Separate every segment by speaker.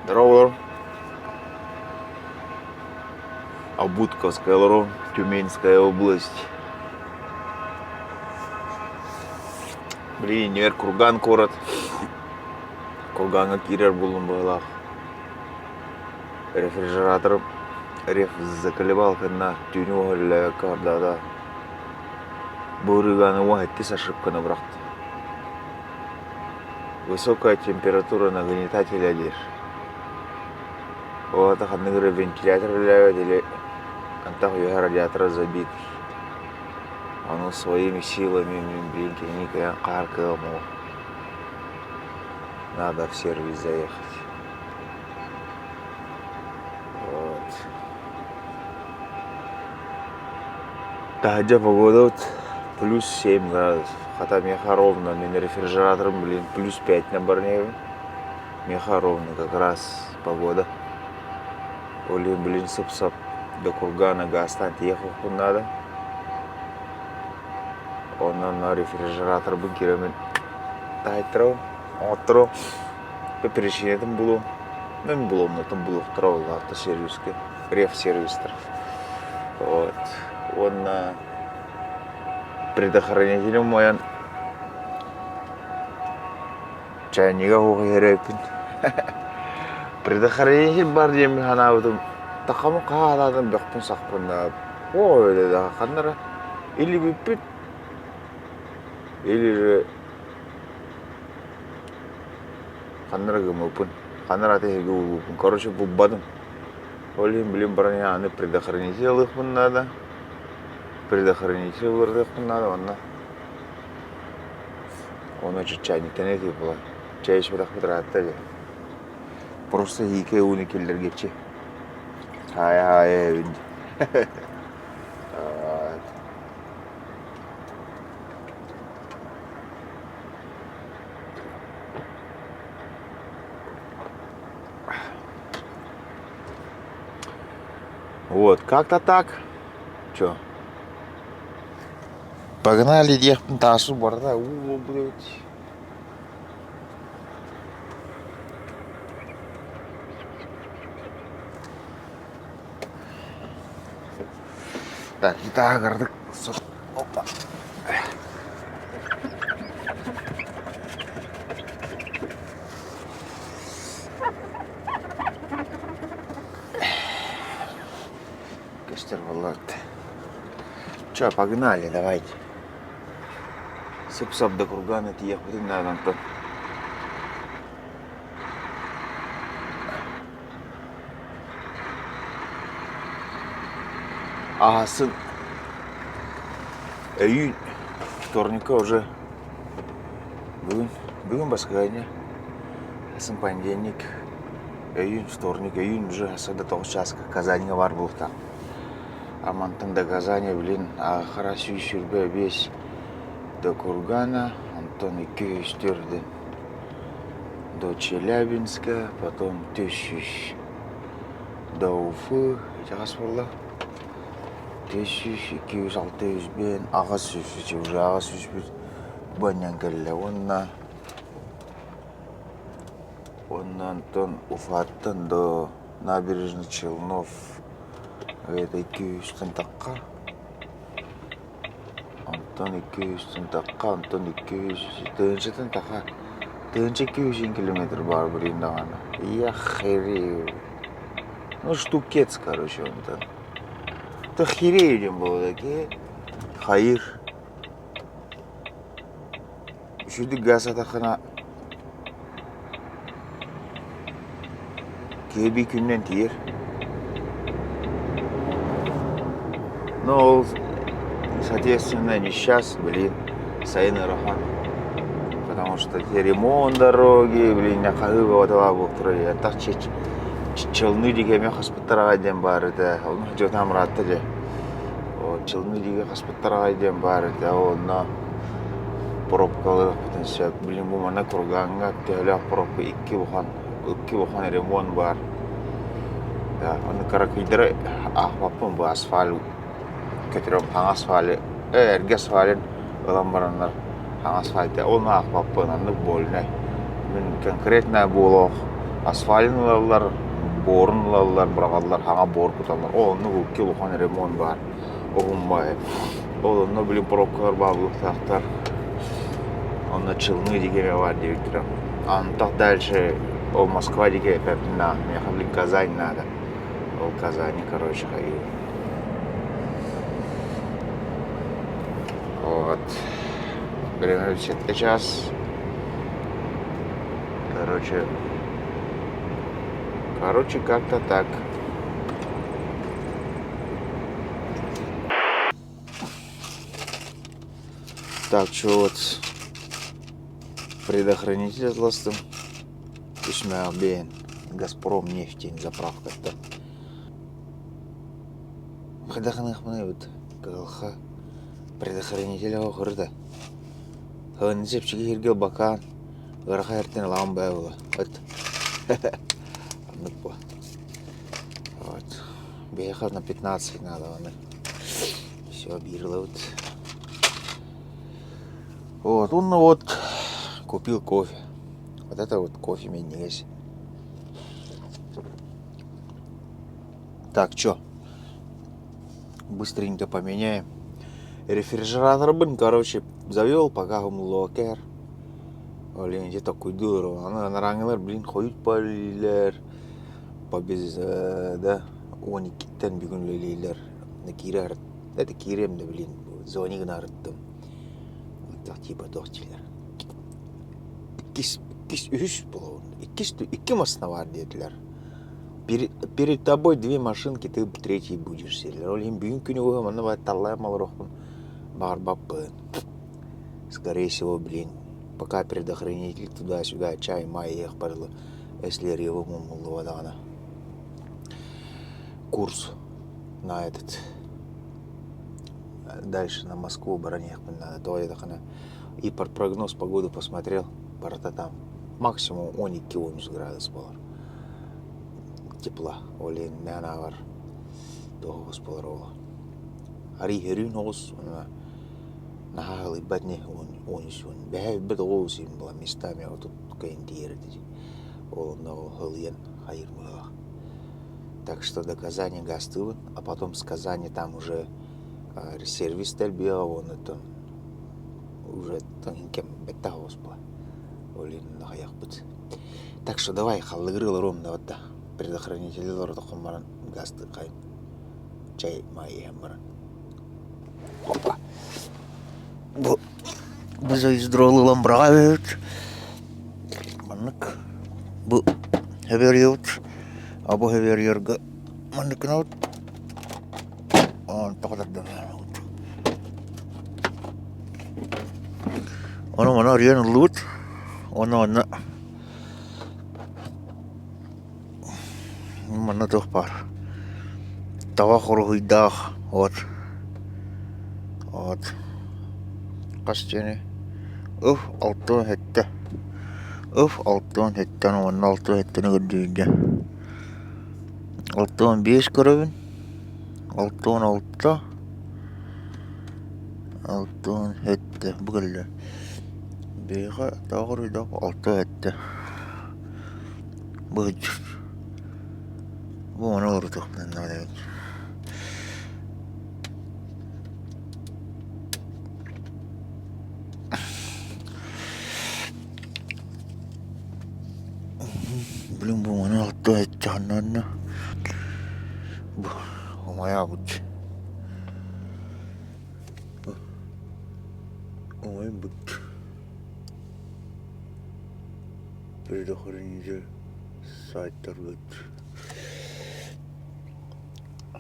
Speaker 1: Здорово. Абутковская олорон, Тюменская область. Блин, Ньүөр Курган куорат. Кургаҥҥа киирэр буоллум быһыылаах. Рефрижераторым реф заколебал кэннэ түүнү уһаллаабакка бардаата. Бу ырыганы уһаттис ошибканы бырахтым. Высокая температура нагнетателя диир. Ол аата ханнык эрэ вентилятор үлэлээбэт или антах үөһэ радиатора забит. Ону своими силами мин блин кинини кыайан хаар кыаҕым суох. Надо в сервис заехать. Вот. Таһырдьа погода вот плюс 7 градусов. Хата миэхэ ровно, мин рефрижераторым, блин, плюс 5 на барнею. Миэхэ ровно как раз погода. Ол блин, сып-сап до Кургана газтаан тиийиэхпин надо. Онон рефрижераторбын киирэммин таайтарабын, оҥотторуом. Причинатын булуом. Мин булуомнатын булуохтара ол автосервиска, рефсервистар. Вот. Уонна предохранителем умайан чайнига суох иһэр эбиппин. Предохранитель бар диэммин санаабытым такамы хаалаатым бөхпүн сахпын да оо да ханна или бүппүт или же ханна эрэ гыммыппын ханна эрэ аты эһиги угууппун короче булбатым ол иһин билим баран аны предохранитель ылыахпын наада предохранитель уларытыахпын наада уонна ону чайниктан этии буолар чай испэтэхпит ыраатта дии просто иикэй ууну киллэргиччи хаайа хаайа эбин Вот, как-то так. Чё? Погнали диэхпин таашы барда. Уу, блядь. Так, гитара Опа. Көстөр буоллар. Чё, погнали, давайте. Сып-сап до Кургана тиийиэхпитин наада онтон. Аһасын өйүүн вторникка уже бүгүн бүгүн баскыһыанньа сын понедельник өйүүн вторник өйүүн уже хасса да тоҕус чааска Казаньга баар буолуохтаах а мантан до Казани блин аахара 125 до Кургана онтон 204 до Челябинска потом 1000 до Уфы итэҕэс буолла 1000 200 600 биэн 800 уже 800 бу анньан кэллэ уонна уонна онтон Уфаттан до Набережных Челнов это 200 тахха Онтон 200 тахха, онтон 200 тыһыынчаттан тахха 1200 километр баар билигин даҕаны. Ехери. Ну, штукец, короче, онтон. Это херею диэн буолуо киһи. Хайыр. Үчүгдүк газ атаххына киһи биир күнүнэн тиийэр. Ну ол соответственно не сейчас, блин, сайын ыарахан. Потому что ремонт дороги, блин, хаһыы бөҕөтө баар буолтура дии. Антах Челны диэки эмиэ хаспыттар аҕай диэн баар этэ. Онно дьонам ыраатта дьэ. Челны диэки хаспыттар аҕай диэн баар этэ. Онно пробкалыахпытын сөп. Блин, бу манна Кургаҥҥа төһөлөөх пробка икки улахан икки улахан ремонт баар. Да, аны кыракыйдары аахпаппын бу асфальт көтүрэн хаҥас асфальы э, эргэ асфальын ылан бараннар хаҥас асфальты оны аахпаппын оннук больнай. Мин конкретно буолуох. Асфальын ылаллар, буорун ылаллар, быраҕаллар, хаҥа буор куталлар. Ол онно икки улахан ремонт баар. Уһунбай. Ол онно блин пробкалар бааллыахтаахтар. Онно Челны диэки баар диэбиттэрэ. Антах дальше ол Москва диэки эппэппин на, миэхэ блин Казань надо. Ол Казани, короче, хайыы. Вот. Время час. Короче, короче, как-то так. Так, что вот предохранитель атластым. Үсмэҕбиэн Газпром нефть заправкаттан. Хайдах гыныахпыный эбит кыһылха предохранитель оҕо да. Һыгын чэпчэки сиргэ бакаан ыарахан эртэн ылаҕын баа була. От. Оннук буо. Вот. Биһиэхэ на 15 надо аны. Все, биир ылабыт. Вот, он вот купил кофе. Вот это вот кофе минньигэс. Так, чё? Быстренько поменяем. Рефрижераторбын, короче, завел, пока умлокер. Блин, где такой дуру. Аны анараҥылар, блин, хойут полилер. По без, да, 12-тэн бүгүн үлэлииллэр. Киирэ это киириэм да, блин, звони гына арыттым. Так, типа, туох дииллэр. Иккис, иккис, үһүс буолабын. Иккис, икки массыына баар диэтилэр. Перед тобой две машинки, ты третий будешь диэтилэр. Ол иһин бүгүн күнү быһа манна баар таллайан олоруохпун баҕарбаппын. Скорее всего, блин, пока предохранитель туда-сюда, чай-май иһиэх барылы, если ревым умуллубатаҕына. Курс на этот дальше на Москву баран иһиэхпин наада. Тоҕо диэтэххинэ и прогноз погоды посмотрел, барыта там максимум 12-13 градус буолар. Тепла. Ол иһин мээн ааҕар тоҕус буолар ол. Арый хөрүүн оҕус уонна наһаа халыйбат ини 13 бэһэ билбэт оҕус иһин була местами отут кыйын тиийэр этэ Ол онно халыйан хайыр быһыылаах. Так что до Казани газтыыбын, а потом с Казани там уже сервис тэлбиэҕэ уонна уже кэм бэттэх оҕус була. Ол иһин хайахпыт. Так что давай халлыгыры олоруом да да предохранители олордоххун баран газтыаххайын. Чай маай иһэн баран. Опа. Бу бу заездроол ылан быраҕабыт. Маннык бу хөбөрүйэбит. А бу хөбөрүйэргэ маннык гынабыт. Тоҕо Ону маны арыйан ыллыбыт. Уонна манна манна туох баар табах уруһуйдаах вот вот хас диэни ыф 67 ыф 67 уонна 67-ни көрдүүргэ 65 көрөбүн 66 67 бу кэллэ биһиэхэ тоҕо уруйдаах 67 быһыдьыр бу ону уларытыахпын наада эбит Блин, бу маны алта ханна бу умайаабыт умайбыт предохранитель сайтарбыт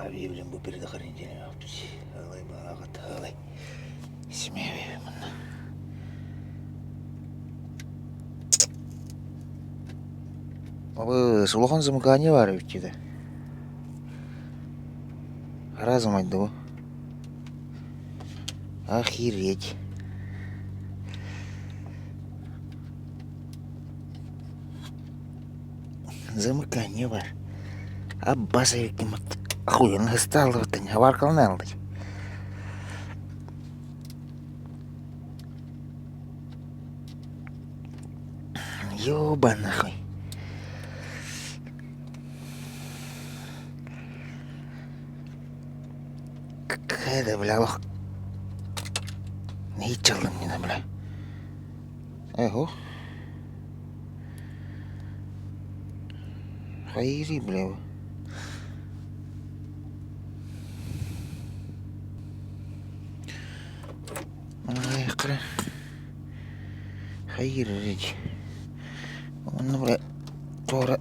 Speaker 1: объявлен бу предохранитель ылай балаҕат ылай Смею манна. Абы улахан замыкание баар эбит дии Разом айда бу. Охереть. Замыкание баар. Аббас эбиккин охуенно ыстааллыбыттан хабаркалана албыт. Ёба нахуй. Какая бля, лох. Нэһииччэ ыллым бля. Эго. Хайри, бля. Ай, Хайыр Онно бля туора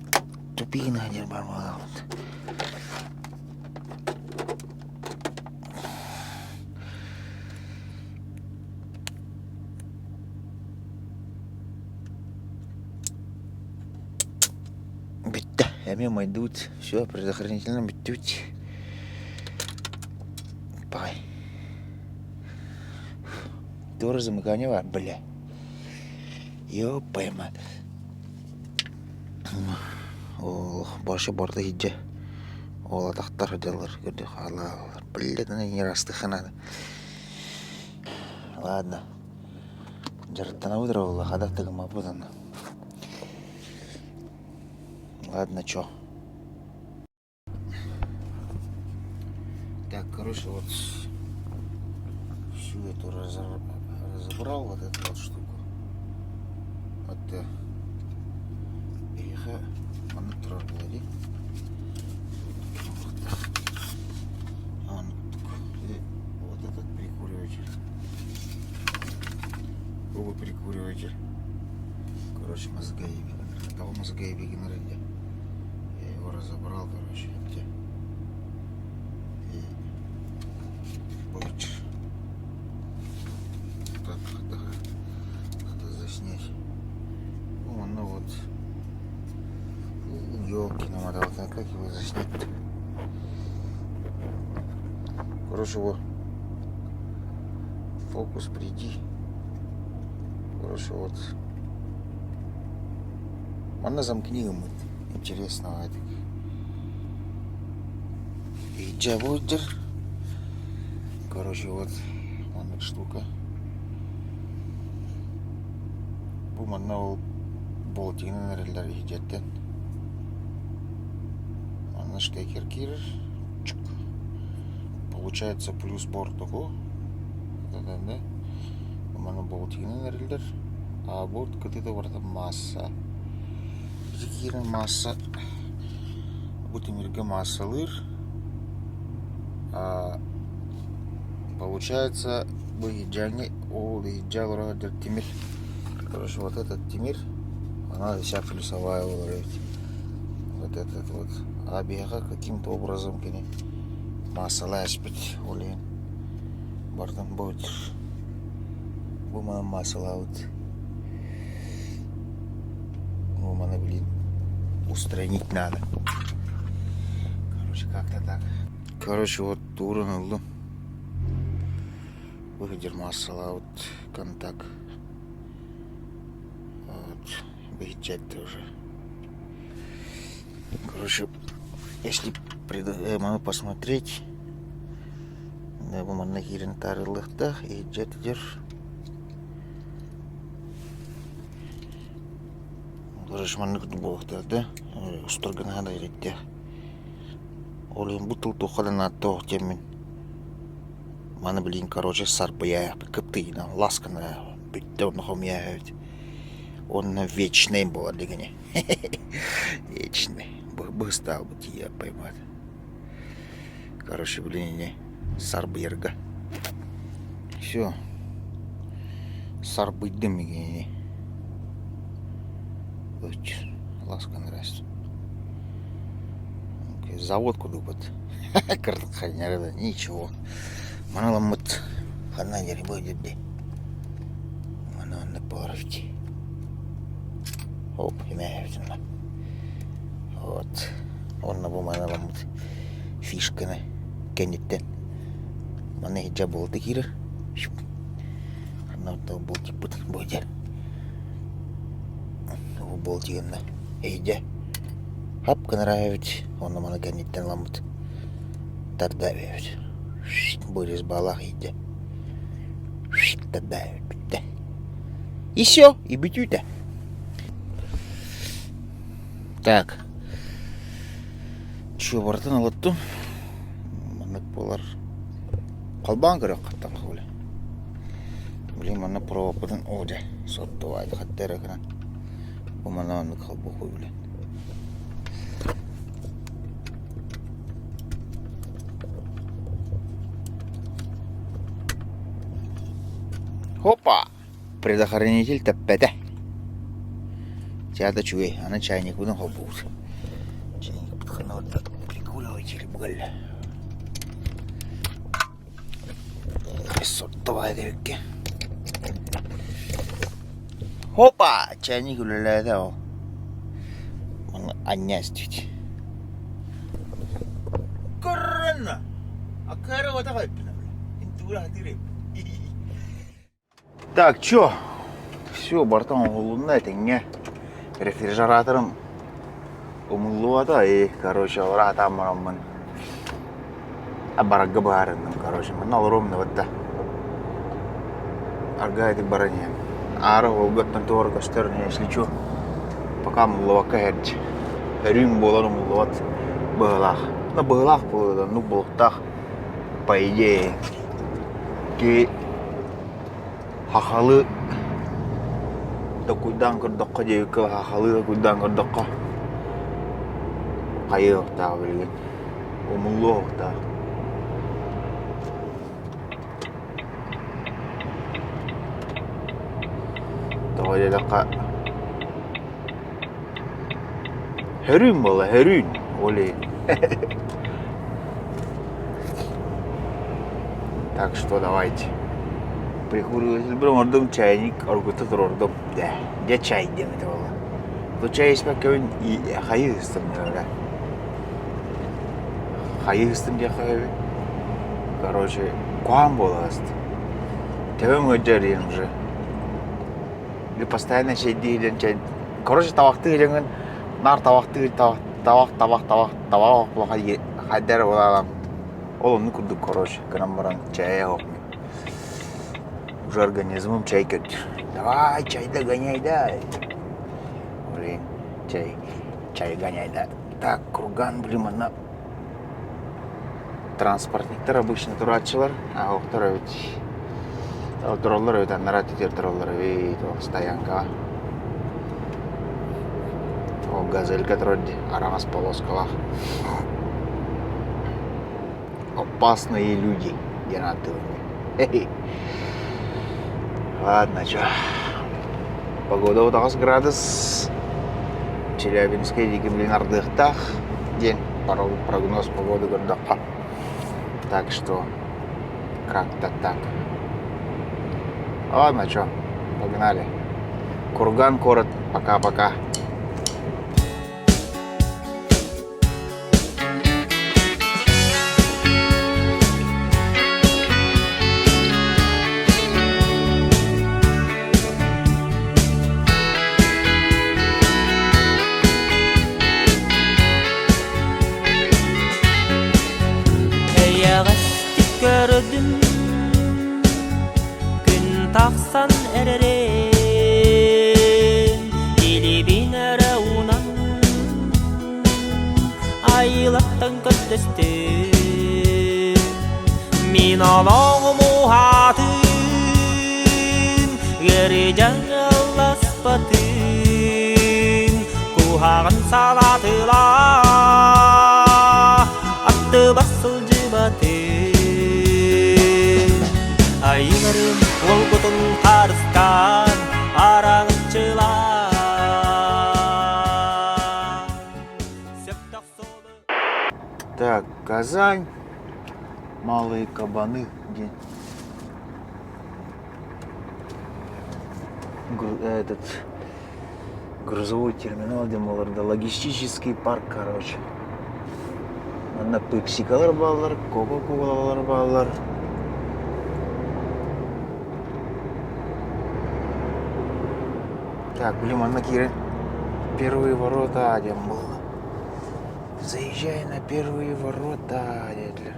Speaker 1: тупигына диэн баар буолаҕыт. Бүттэ. Эмиэ умайдыбыт. Все, предохранительно бүттүбүт. Пай. Тоже замыкание бар, бля. Ёпай мать. Ол башы барда иһдьэ. Ол атахтар дьаллар көрдө хаалаалар. Блядь, не растыхана. Ладно. Дьарыктанабыт эрэ буолла, хадах тыгыммаппыт онно. Ладно, чё. Так, короче, вот всю эту разобрал, вот эту вот штуку. Вот эйиэхэ маннык турар буолуо дии. Вот этот прикуриватель. Оба прикуриватель. Короче, мозга Того мозга Я его разобрал, короче, где. И больше. Так, да, надо заснять. О, ну вот. Елки намотал, как его заснять-то? Короче, вот. Фокус приди. Короче, вот. Манна замкни ыммыт. Интересного это. Иджа буолдьар. Короче, вот маннык штука. Бу манна ол болтигынан эрэллэр иһдьэттэн. Манна штекер киирэр. Чук. Получается плюс бортуку. Да? Манна болтигынан эрэллэр. А бу кытыыта барыта маасса. Ити киирэн маасса бу тимиргэ маассалыыр. А получается бу иһдьээҥҥи ол иһдьээ олорор тимир. Короче, вот этот тимир, она вся плюсовая олорор эбит. Вот этот вот. А биһиэхэ каким-то образом кини маассалаан испит. Ол иһин бардым бу бу манан маассалаабыт. Ну, маны, блин, устранить надо. Короче, как-то так. Короче, вот уурун ыллым. Выходер маассалаабыт контакт. Вот. Выезжать уже. Короче, если могу посмотреть, да, бу манна киирэн таарыллыахтаах, иһирдьэ Короче, маннык буолуохтаах да, устарга наһаа да эрэйдээх. Ол иһин бу тыл туохха да наадалаах диэммин маны билигин короче сарбыйа кыптыйынан лас гына бүттэ онно хомуйа эбит. Уонна вечный буолар дигини. Вечный. Быстаалбыт тиийэ поймать. Короче, блин, не сарбыйарга. Все. Сарбыйдым игини. Ласка нравится. Завод кудубут. Кырдык ничего. Маналаммыт ханна диэри будет ди. Мана оннук буолар Оп, имээбитин Вот. Онно бу маналаммыт фишканы кэнниттэн манна иһирдьэ болты киирэр. Анна болтикпыт будет. Бу болтигынна иһирдьэ хап гынара эбит. Онно маны кэнниттэн ыламмыт тарда эбит. Вырез балах иһирдьэ тарда эбит бүттэ. И все, и бүтүүтэ. Так. Чуобартан олоттум. Маннык буолар. Холбоон көрүөххүттэн хоҕули. Блин, манна проводпытын оо дьэ, соттубай хатта эрэ гынан. Бу манна оннук холбоһуй блин. Хопа! Предохранитель тэппэтэ. Чаата үчүгэй, аны чайникпытын холбуубут. Чайникпыт ханна барда? Прикуриватель буолла. Соттубай эбиккэ. Хопа! Чайник үлэлээтэ ол. Анньа эстибит. Корона! Аккара вата кайппына. Интура хатырып. Так, чё? Все, бартан оҥоһулунна этэҥҥэ. Рефрижераторым умуллубата и, короче, олоро сатаан бараммын барарга быһаарынным, короче, манна олоруом да батта. Арга ити баран иһэн. Аара уолгаттан туора көстөр, если чё, пока умуллубакка иһэрдь. Өрүүм буолан умуллубат быһыылаах. Ну, быһыылаах буолуо да, оннук буолуохтаах, по идее. Ки Хахалы токуйдаан көрдөххө диэбиккэ хахалыы токуйдаан көрдөххө хайыахтаах билигин умуллуохтаах. Тоҕо диэтэххэ Хөрүүн буолла, хөрүүн, ол иһин. Так что давайте. Прикуриватель оҥордум, чайник оргута туруордум. Дэ, дьэ чай диэн этэ буолла. Бу чай испэккэбин хайыы ыстым диэҕэ. Хайыы ыстым диэххэ эбит. Короче, куһаҕан буола аст. Төбөм ыалдьар диэн уже. Или постоянно чэйдии чай Короче, табахтыы илиҥин наар табахтыы табах табах табах табах табах плохо хайда эрэ буолаалам. Ол оннук курдук короче гынан баран чэйэ оһох Уже организмым чай көрдүүр. Давай чайда гоняй да. Блин, чай, чай гоняй да. Так, курган, блин, манна транспортниктар обычно турааччылар, а охтор эбит. Тураллар эбит, аннара титир тураллар эбит, ол стоянкаҕа. Ол газелька турар дии, араҕас полоскалаах. Опасные люди диэн ааттыыбын. Ладно, чё. Погода 30 градус. Челябинскай диэки блин ардыахтаах диэн прогноз погоды көрдөххө. Так что как-то так. Ладно, чё, погнали. Курган город, пока-пока.
Speaker 2: Эйэҕэстик көрдүм күн тахсан эрэрин илибин эрэ уунан айылаттан көрдөстүм мин олоҕум уһаатын ыарыы дьаҥыласпатын куһаҕан салаатыла аттыбар сылдьыбатын айыларым уолгутун харыстаан араҥаччылаан
Speaker 1: Так, Казань, Малые Кабаны диэн этот грузовой терминал диэн буолар да логистический парк короче. Манна пепсикалар бааллар, кока-колалар бааллар. Так, блин, манна киирэн первые ворота диэн буолла. Заезжай на первые ворота диэтилэр.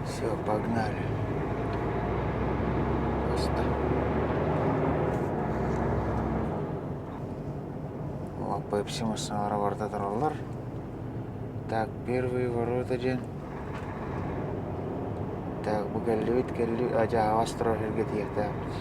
Speaker 1: Все, погнали. Просто. Пепси массыыналара барыта тураллар. Так, первые ворота диэн. Так, бу кэллибит, кэлли, а дьэ аһаҕас турар сиргэ тиийиэхтээхпит.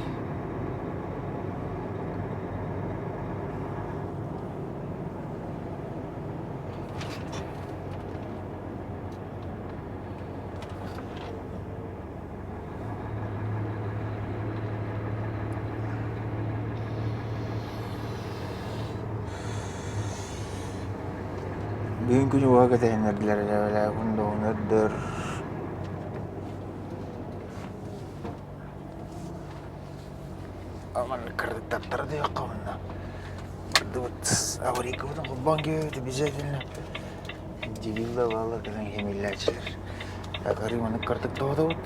Speaker 1: Бүгүн күнү уһа кэтэһиннэрдилэр эбэлээхпин дуоһунардар Маннык кырдыктаптара диэххэ уонна кырдыбыт аварийкабытын холбоон киһибит обязательно дебилла бааллар кэлэн химиллээччилэр Акарыы маннык кырдык тоҕотобут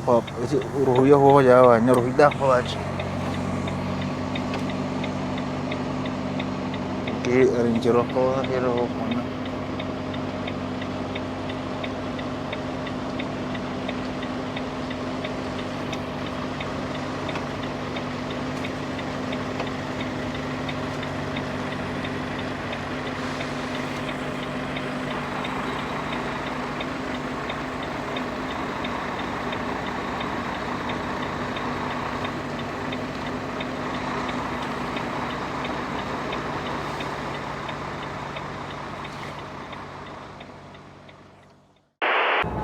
Speaker 1: Пап, ити уруһуйа оһуоҕа дьаа анньа уруһуйдаах буолааччы. Киһи ориентировкалана биэрэр оһох манна.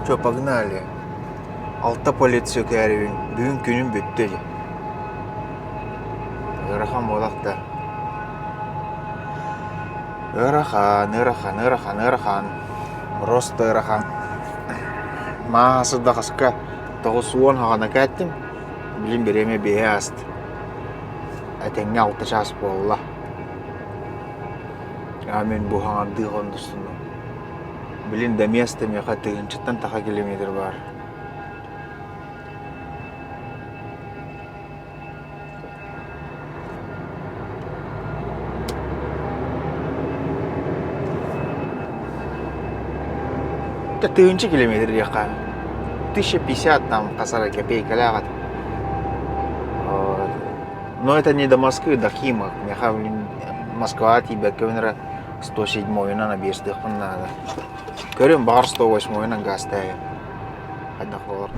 Speaker 1: Чё, погнали. Алта полиция кээрибин. Бүгүн күнүм бүттэ дии. Ыарахан буолах да. Ыарахан, ыарахан, ыарахан, ыарахан. Просто ыарахан. Мааһасы да хаска 90 хаҕана кээттим. Билин бириэмэ биэһэ ааста. Этэҥҥэ алта чаас буолла. А мин бу хаҥардыы хондустунум. Билин до места миэхэ тыһыынчаттан таха километр баар. Тыһыынча километр диэххэ 1050 там хасара копейкалаах этэ. Но это не до Москвы, до Химок. Миэхэ блин Москваҕа тиийбэккэбин эрэ 107-ойунан объездыахпын наада. Көрүм, баҕар 108-ойунан гаастаайа. Хайдах буолар.